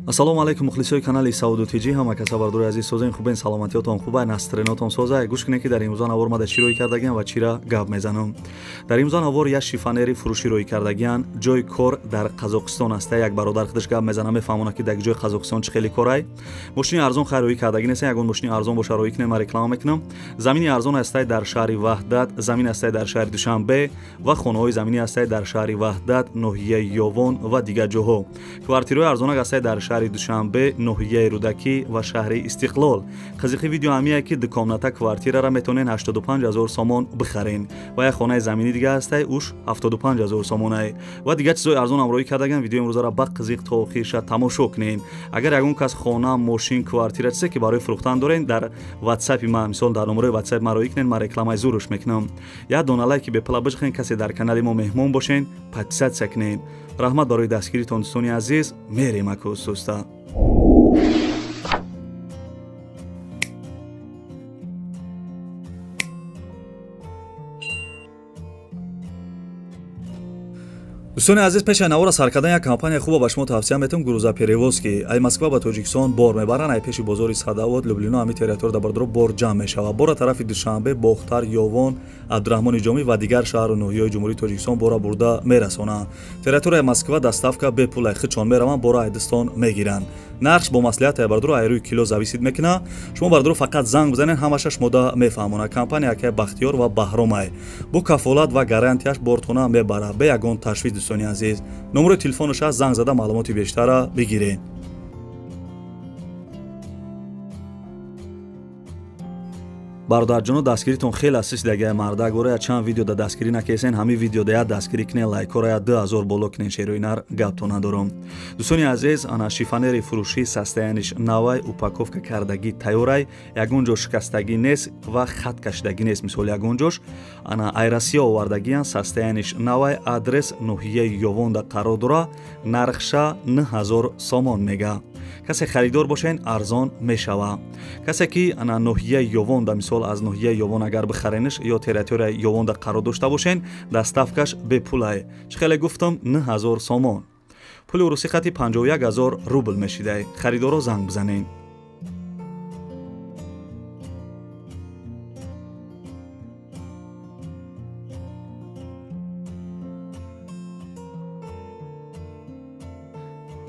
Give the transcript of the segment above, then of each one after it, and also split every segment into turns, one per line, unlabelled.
Ассалому алайкум мухлисои канали Сауду ТЖ, ҳама каса бардори азиз созен хубен, саломатиётон хубай, настроениятон созай. Гӯш кунед ки дар имрӯза навор мада чӣ рӯй кардагиан ва чира гап мезанам. Дар имрӯза навор як шифонери фурӯшӣ рӯй кардагиан, ҷои кор дар Қазоқистон аст. Як бародар худаш гап мезана, мефаҳмона ки дар ҷои Қазоқистон чӣ хеле корай. Мошини арзон хайр рӯй кардагӣ нест, ягон мошини арзон боша рӯй кунем, ман реклама мекунам. Замини арзон аст дар шаҳри Ваҳдат, замин аст дар шаҳри Душанбе ва хонаҳои заминӣ аст дар шаҳри Ваҳдат, ноҳияи Ёвон ва дигар ҷоҳо. Квартираҳои арзон аст дар шаҳри Душанбе, ноҳияи Рӯдакӣ ва шаҳри Истиқлол. Қызиқи видео ҳамие ки дукомната квартирара метавонен 85 000 сомон бихарен ва як хонаи заминӣ дига ҳастай, уш 75 000 сомонай ва дигар чизои арзон ҳамроҳӣ кардаган. Видеои имрӯзара ба қизиқ то охирша тамошо кунен. Агар ягон кас хона, мошин, квартира, чизе ки барои фурӯхтан дорен, дар ватсапи ман, мисол дар номерои ватсапи ман роӣ кунен, ман рекламаи зурш мекунам. Як дона лайки бепула бижихен, касе дар канали мо меҳмон бошен, подписаться кунен. Раҳмат барои дастгиритон, дӯстони азиз. Мерем аку суста. Дӯстони азиз, пеш аз навора сар кардан як компания хуба ба шумо тавсия метавам, грузоперевозки. Ай Москва ба Тоҷикистон бор мебаранд, ай пеши бозори Садовод, Люблино, ҳами территория дар бардоро бор ҷамъ мешавад. Бора тарафи Душанбе, Бохтар, Ёвон, Абдураҳмони Ҷомӣ ва дигар шаҳру ноҳияҳои Ҷумҳурии Тоҷикистон бора бурда мерасонанд. Территорияи Москва доставка бепул, ай худшон мераванд, бора айдистон мегиранд. Нархш бо маслиҳат ай бардоро ай рӯи кило зависит мекунад. Шумо бардоро фақат занг бизанед, ҳамаша шумода мефаҳмонад. Компания акай Бахтиёр ва Баҳромай бо кафолат ва гарантияш бортона мебарад, бе ягон ташвиш. Дӯстони азиз, номерои телефонаш аст, занг зада маълумоти бештара бигиред. Бародарҷоно, дастгиритон хеле асис дагай мардак бора чанд видео да дастгирӣ накесен, ҳамин видео да як дастгирӣ кунен, лайкҳоро як 2000 боло кунен, шерои нар гапто надорам. Дӯстони азиз, ана шифонери фурӯшӣ, состояниш навай, упаковка кардагӣ тайёрай, ягон ҷо шикастагӣ нест ва хат кашидагӣ нест, мисол ягон ҷош. Ана ай Россия овардагиян, состояниш навай, адрес ноҳияи Ёвонда қарор дора, нархша 9000 сомон мега. Касе харидор бошен, арзон мешава. Касе ки ана ноҳияи Ёвонда, мисол аз ноҳияи Ёвон агар бихарениш ё территорияи Ёвонда қарор дошта бошен, доставкаш бепулай. Чӣ хеле гуфтам, 9000 сомон. Пули урусӣ хати 51 000 рубл мешидай. Харидоро занг бизанед.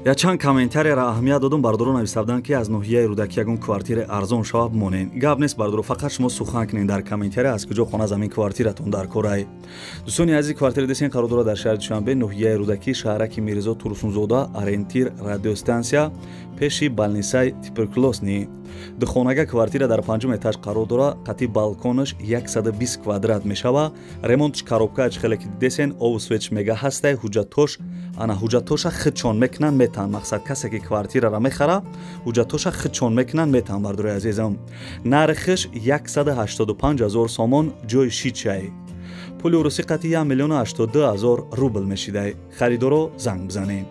Якчанд комментарияро аҳамият додум, бардоро нависта буданд ки аз ноҳияи Рӯдакӣ ягон квартираи арзон шава бимонед. Гап нест, бардоро, фақат шумо сухан кунед дар комментария, аз куҷо хона, замин, квартиратон дар корай. Дӯстони азиз, квартира десен қарор дорад дар шаҳри Душанбе, ноҳияи Рӯдакӣ, шаҳраки Мирзо Турсунзода, ориентир радиостансия, пеши больницаи туберкулёзный. Духонага квартира дар панҷум этаж қарор дорад, қати балконаш 120 квадрат мешава. Ремонтш коробка, чӣ хеле ки дидесен, обу светш мега ҳастай, ҳуҷҷатош, ана ҳуҷҷатоша худшон мекунанд, метаҳанд. Мақсад, касе ки квартирара мехара, ҳуҷҷатоша худшон мекунанд, метаҳанд. Бардори азизам, нархш 185 000 сомон, ҷои шичай. Пули урусӣ қати 1 миллиону 82 ҳазор рубл мешидай. Харидоро занг бизанед.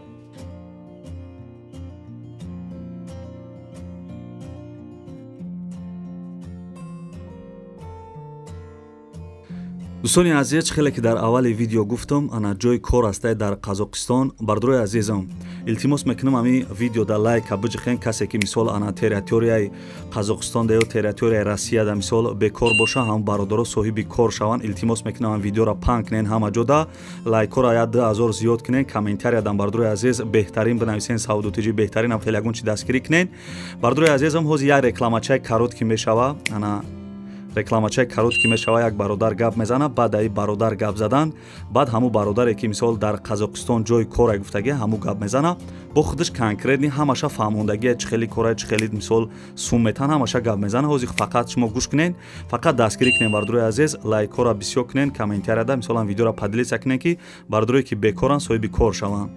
Дӯстони азиз, чӣ хеле ки дар аввали видео гуфтам, ана ҷои кор ҳастай дар Қазоқистон. Бардорои азизам, илтимос мекунам, ҳамин видео да лайка биҷихен. Касе ки мисол ана территорияи Қазоқистон да ё территорияи Россия да мисол бекор боша, ҳам бародаро соҳиби кор шаванд. Илтимос мекунам, ҳам видеоро паҳн кунен, ҳама ҷода лайкҳоро як 2000 зиёд кунен, комментариядан бардорои азиз беҳтарин бинависен, Сауду ТЖ беҳтарин, ҳам хеле ягон чи дастгирӣ кунен. Бардорои азизам, ҳозир як рекламачаи короткий мешава, ана рекламачаи короткий мешава, як бародар гап мезана. Баъд аи бародар гап задан, баъд ҳамун бародаре ки мисол дар Қазоқистон ҷои кора гуфтагӣ, ҳамун гап мезана, бо худаш конкретный ҳамаша фаҳмондагия, чӣ хели кора, чӣ хели мисол сум метан, ҳамаша гап мезана. Ҳозир фақат шумо гӯш кунен, фақат дастгирӣ кунен, бардорои азиз, лайкҳоро бисёр кунен, комментарияда мисолан видеоро поделиться кунен, ки бардорое ки бекоранд, соҳиби кор шаванд.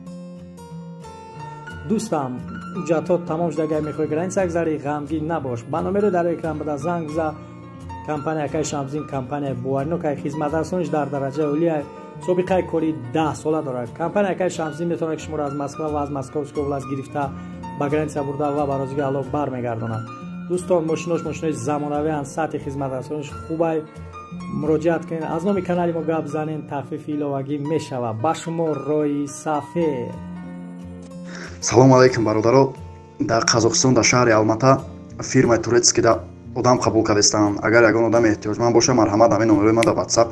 Дӯстам, ҳуҷҷатҳо тамом шуда, агар мехоҳӣ граница гузарӣ, ғамгин набош, ба номеро дар экран буда занг биза. Компания акай Шамсдин компания боваринок, хизматрасониш дар дараҷаи олия, собиқаи кори 10 сола дорад. Компания акай Шамсдин метавонад ки шуморо аз Москва ва аз Московской область гирифта, ба граница бурда ва ба розиги Аллоҳ бармегардонад. Дӯстон, мошинош мошинои замонавианд, сатҳи хизматрасониш хубай. Муроҷиат кунед, аз номи канали мо гап занед, тахфифи иловагӣ мешавад. Ба шумо роҳи сафед.
Салому алайкум, бародаро. Дар Қазоқистон, дар шаҳри Алмата фирмаи турецкий да одам қабул кардастанд. Агар ягон одам эҳтиёҷманд боша, марҳамат, ҳамин номерои ман дар WhatsApp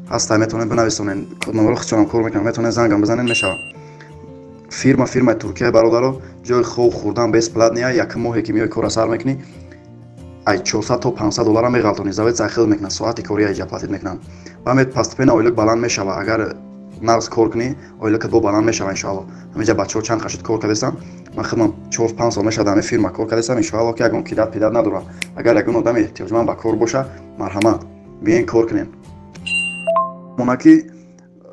ҳаста, метавонед бинависонед. Номеро худшонам кор мекунам, метавонед зангам бизанед, мешавад. Фирма фирмаи Туркия, бародаро, ҷои хоб, хӯрдан бесплатный. Якум моҳе ки меои, кора сар мекунӣ, ай 400 то 500 доллара меғалтонӣ. Завет хел мекунад, соати кори айҷа платить мекунанд. Ба мед постепенно ойлик баланд мешава. Агар нағз кор кунӣ, ойликат бо баланд мешава, иншоалло. Ҳаминҷа бачаҳо чанд қашид кор кардастанд. Ман худман 4-5 сол мешавад ҳамин фирма кор кардастам, иншоалло ки ягон кидат пидат надорам. Агар ягон одами эҳтиёҷманд ба кор боша, марҳамат, биёен кор кунем. Монаки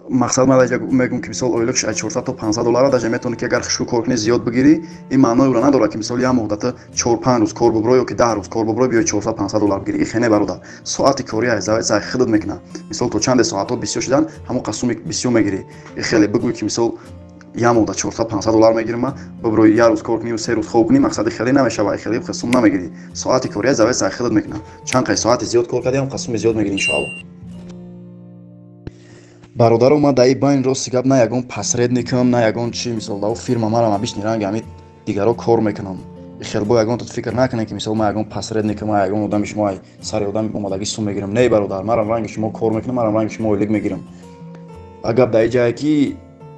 мақсад ман мегӯм ки мисол ойликш ай 400 то 500 доллара, даже метавонӣ ки агар хушрӯ кор кунӣ, зиёд бигирӣ. Ин маънои ӯро надорад ки мисол як муҳдата 4-5 рӯз кор бубро ё ки 10 рӯз кор бубро, биёи 400-500 доллар бигирӣ. Ин хене, бародар, соати кори ай завет худат мекунад. Мисол то чанде соатҳо бисёр шудан, ҳамон қасуми бисёр мегирӣ. Ин хеле бигӯй ки мисол як муҳдат 400-500 доллар мегирим, ман буброи як рӯз кор кунӣ, 3 рӯз хоб кунӣ, мақсади хеле намешава. Хеле қасум намегирӣ. Соати кори ай завет худат мекунад. Чанд қай соати зиёд кор кардӣ, ҳам қасуми зиёд мегирӣ, иншоалло. Бародаро, ман дар ин байн рости гап на ягон посредникам, на ягон чи. Мисол дар фирма марам обычный ранги ҳамин дигаро кор мекунам. Хел бо ягон тут фикр накунед ки мисол ман ягон посредникам, ман ягон одами шумо ай сари одами омадагӣ сум мегирам. Не, бародар, марам ранги шумо кор мекунам, марам ранги шумо ойлик мегирам. Гап дар ин ҷае ки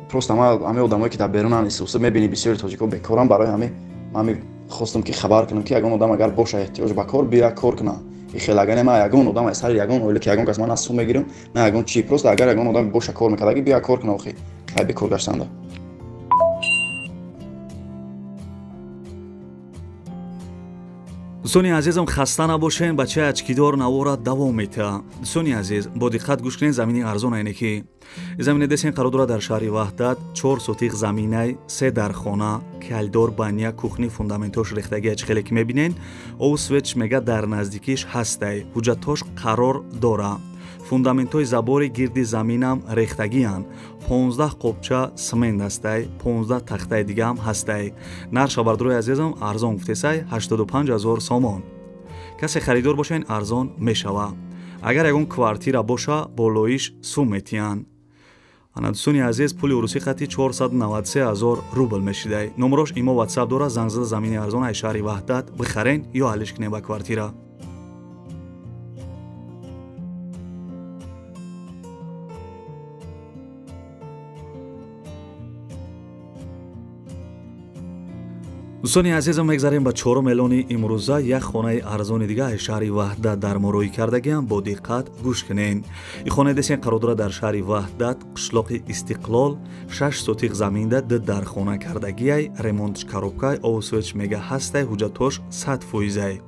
просто ман ҳамин одамое ки дар берунанд истиҳсо мебинӣ, бисёри тоҷико бекорам. Барои ҳамин ман хостам ки хабар кунам ки ягон одам агар боша эҳтиёҷ ба кор, бия кор кунад. Хел агар ман ягон одам сари ягон ойлик ягон кас ман на сум мегирам, на ягон чи. Просто агар ягон одам боша кор мекардаги, бия кор куна, охи ай бекор гаштанда.
Дӯстони азизам, хаста набошен, бачаи ачкидор навора давом метиҳад. Дӯстони азиз, бо диққат гӯш кунед, замини арзон айне ки замини десен қарор дорад дар шаҳри Ваҳдат, 4 сотиқ заминай, 3 дархона, калидор, баня, кухни, фундаментош рехтагия чӣ хеле ки мебинен. Обу светш мега дар наздикиш ҳастай, ҳуҷҷатҳош қарор дора. Фундаментҳои забори гирди заминам рехтагиянд. 15 қобча смент ҳастай, 15 тахтаи дигаам ҳастай. Нарх бародарои азизам арзон гуфтесай, 85 000 сомон. Касе харидор боша, ин арзон мешава. Агар ягон квартира боша, болоиш сум метиҳанд. Ана дӯстони азиз, пули урусӣ қати 493 000 рубл мешидай. Номрош имо WhatsApp дора, занг зада замини арзон ай шаҳри Ваҳдат бихарен ё ҳаллиш кунен ба квартира. Дӯстони азизам, мегзарем ба чорум эълони имрӯза. Як хонаи арзони дига аз шаҳри Ваҳдат дар мо рӯӣ кардагиам, бо диққат гӯш кунен. Ин хонаи десен қарор дорад дар шаҳри Ваҳдат, қишлоқи Истиқлол, 6 сотиқ заминда, 2 дархона кардагиай, ремонтш коробкай, обу светш мега ҳастай, ҳуҷҷатҳош 100%.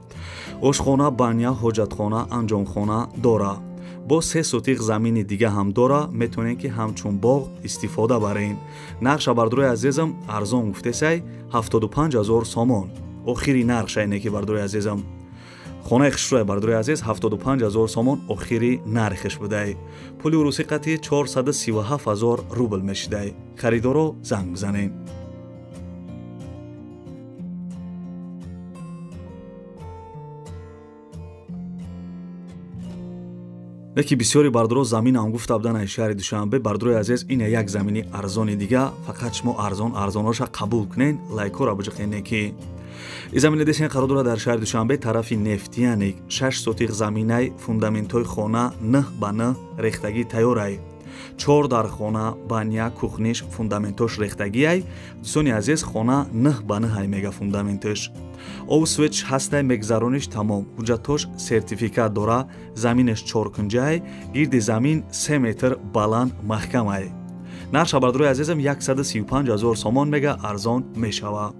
Ошхона, баня, ҳоҷатхона, анҷомхона дора. Бо 3 сотиқ замини дига ҳам дора, метавонед ки ҳамчун боғ истифода барен. Нархша бародарои азизам арзон гуфтесай, 75 000 сомон. Охири нархша ине ки бародарои азизам. Хонаи хушрӯя бародарои азиз, 75 000 сомон охири нархиш будай. Пули урусӣ қати 437 000 рубл мешидай. Харидоро занг бизанед. Леки бисёри бародаро заминам гуфта будан аз шаҳри Душанбе. Бародарои азиз, ин як замини арзони дига, фақат шумо арзон арзонҳоша қабул кунед, лайкҳоро биҷиқед. Ки ин замини десен қарор дорад дар шаҳри Душанбе, тарафи Нефтияник, 6 сотиқ заминай, фундаментҳои хона 9 ба 9 рехтагӣ тайёрай. 4 дархона, баня, кухниш, фундаментош рехтагиай. Дӯстони азиз, хона 9 ба 9 мега фундаменташ. Обу светш ҳастай, мегзарониш тамом. Ҳуҷҷатҳош сертификат дора, заминаш чоркунҷай, гирди замин 3 метр баланд маҳкамай. Нархша бародарои азизам 135 000 сомон мега, арзон мешава.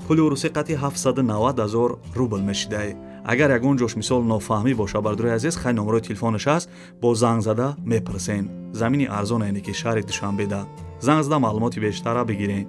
Пули урусӣ қати 790 000 рубл мешидай. Агар ягон ҷош мисол нофаҳмӣ боша, бародарои азиз, хай номерои телефонаш ҳаст, бо занг зада мепурсен. Замини арзон айне ки шаҳри Душанбеда. Занг зада маълумоти бештара бигирен.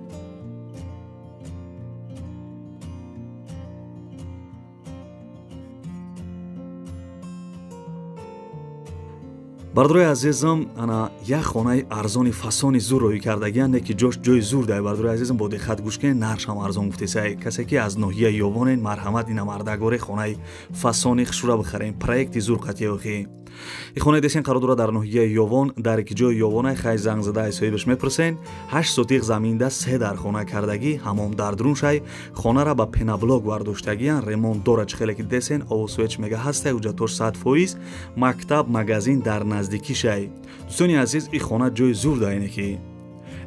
Бародарои азизам, ана як хонаи арзони фасони зур рӯй кардагианд, ки ҷош ҷои зур дай. Бародарои азизам, бо диққат гӯш кунед, нархшам арзон гуфтесай. Касе ки аз ноҳияи Ёвонен, марҳамат, ина мардагоре хонаи фасони хушура бихарем. Проекти зур қатиёхи. И хонаи десен қарор дорад дар ноҳияи Ёвон, дар ҷои Ёвонай хай занг зада ай соҳибаш мепурсен. 8 сотиқ заминда 3 дар хона кардагӣ, ҳамом дар дуруншай, хонара ба пенаблок вардоштагиян, ремонт дора чӣ хеле ки десен, овосуеч мега ҳастай, ҳуҷҷатош 100%, мактаб, магазин дар наздикишай. Дӯстони азиз, и хона ҷои зур даине ки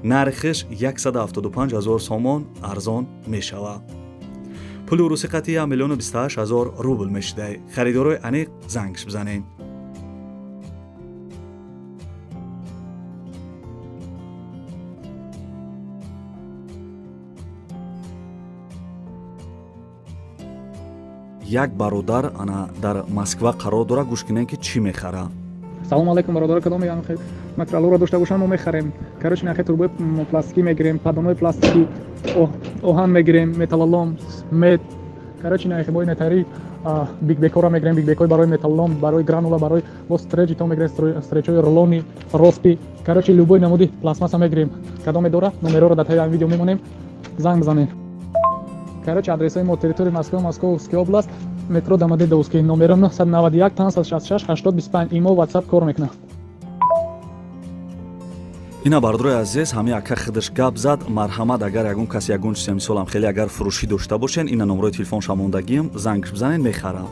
нархиш 175 000 сомон арзон мешавад. Пули урусӣ қатъи 1 028 000 рубл мешидай. Харидорои аниқ зангш бизанед. Як бародар ана дар Москва қарор дорад, гӯш кунед ки чӣ мехарад.
Салом алейкум бародар, кадом материалҳоро дошта бошам мо мехарем. Короче, нахе турбои пластикӣ мегирем, падонои пластикӣ, оҳан мегирем, металлолом, мед. Короче, нахе бои нетари бигбекҳоро мегирем, бигбекҳои барои металлолом, барои гранула, барои бо стреч то мегирем, стречҳои рулони, роспи. Короче, любой намуди пластмасса мегирем. Кадоме дора, номерҳоро дар таи видео мемонем, занг бизанед. Короче, адресҳои мо территорияи Москва, Московская область, метро Домодедовский, номер 991 566 8025. Имо, WhatsApp кор мекунад.
Ина бардорои азиз, ҳами ака худаш гап зад. Марҳамат, агар ягон кас ягон чизе мисолам хеле агар фурӯшӣ дошта бошен, ина номерои телефонша мондагиам, зангш бизанед, мехарам.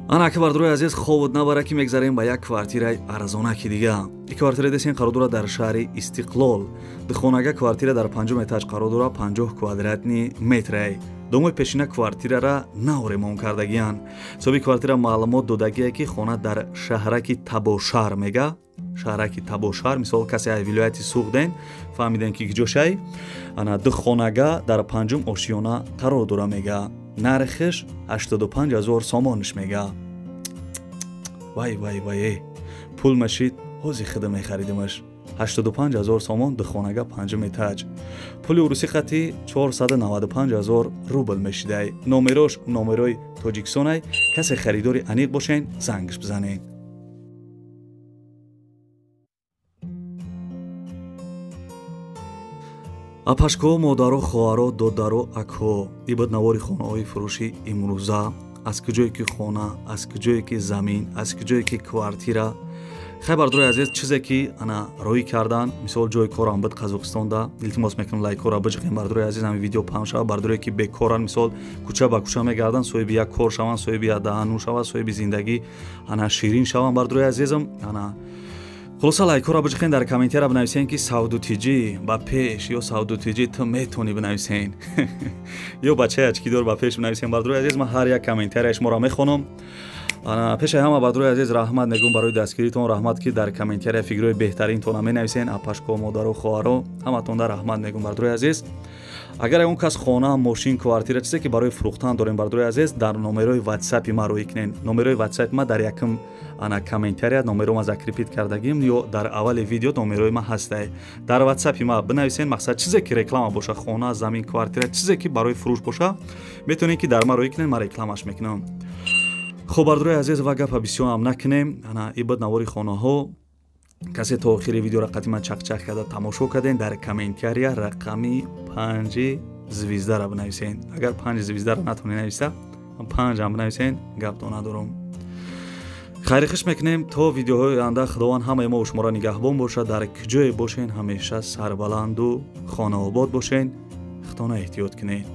Ана ака бардорои азиз, ховуд набара ки мегзарем ба як квартираи арзонаки дига. И квартира десен қарор дорад дар шаҳри Истиқлол. Духонага квартира дар 5 этаж қарор дорад, 50 квадратни метрай. Домои пешина квартирара нав ремонт кардагиянд. Соҳиби квартира маълумот додагие ки хона дар шаҳраки Табошар мега. Шаҳраки Табошар, мисол касе ай вилояти Суғден, фаҳмидем ки киҷошай. Ана духонага дар 5 ошиёна қарор дора мега. Нархиш 85 000 сомониш мега. Вай вай вай, пул машид, ҳози худа мехаридимаш. 85 000 сомон, духонага 5 этаж. Пули урусӣ қатъи 495 000 рубл мешидай. Номерош номерои Тоҷикистонай. Касе харидори аниқ бошен, зангш бизанед. Апашко, модаро, хоҳаро, додаро, акҳо, ибад навори хонаҳои фурӯши имрӯза. Аз куҷое ки хона, аз куҷое ки замин, аз куҷое ки квартира. Хай бардорои азиз, чизе ки ана роӣ кардан, мисол ҷои корам буд Қазоқистонда, илтимос мекунам лайкҳоро биҷиқем бардорои азиз, ҳамин видео паҳн шавад. Бардорое ки бекоран, мисол кӯча ба кӯча мегарданд, соҳиби як кор шаванд, соҳиби як даҳанун шаванд, соҳиби зиндагӣ ана ширин шаванд бардорои азизам. Ана хулоса лайкҳоро биҷиқен, дар комментария бинависен ки Савдутиҷӣ ба пеш ё Савдутиҷӣ ту метавонӣ бинависен ё бачаи ачкидор ба пеш бинависен. Бардорои азиз, ман ҳар як комментарияи шуморо мехонам. Пешаи ҳама бардорои азиз, раҳмат мегӯм барои дастгиритон, раҳмат ки дар комментария фикрҳои беҳтаринтонро менависен. Апашко, модару, хоҳаро, ҳаматонда раҳмат мегӯм бардорои азиз. Агар ягон кас хона, мошин, квартира, чизе ки барои фурӯхтан дорем бардорои азиз, дар номерои ватсапи ма рӯй кунед. Номерои ватсапи ма дар якум ана комментария номеро ма закрепит кардагим ё дар аввали видео номерои ма ҳастай. Дар ватсапи ма бинависен, мақсад чизе ки реклама боша, хона, замин, квартира, чизе ки барои фурӯш боша, метавонед ки дар ма рӯй кунед, ман рекламаш мекунам. Хоб бардорои азиз, ва гапа бисёрам накунем. Ана ибад навори хонаҳо. Касе то охири видеоро қатъи ман чақчақ карда тамошо кардем, дар комментария рақами 5 звездара бинависен. Агар 5 звездара натавонед нависа, 5 ҳам бинависен, гапто надорам. Хайри хуш мекунем то видеоҳои оянда. Худованд ҳамаи мо шуморо нигаҳбон бошад. Дар куҷое бошен, ҳамеша сарбаланду хонаобод бошен. Худона эҳтиёт кунед.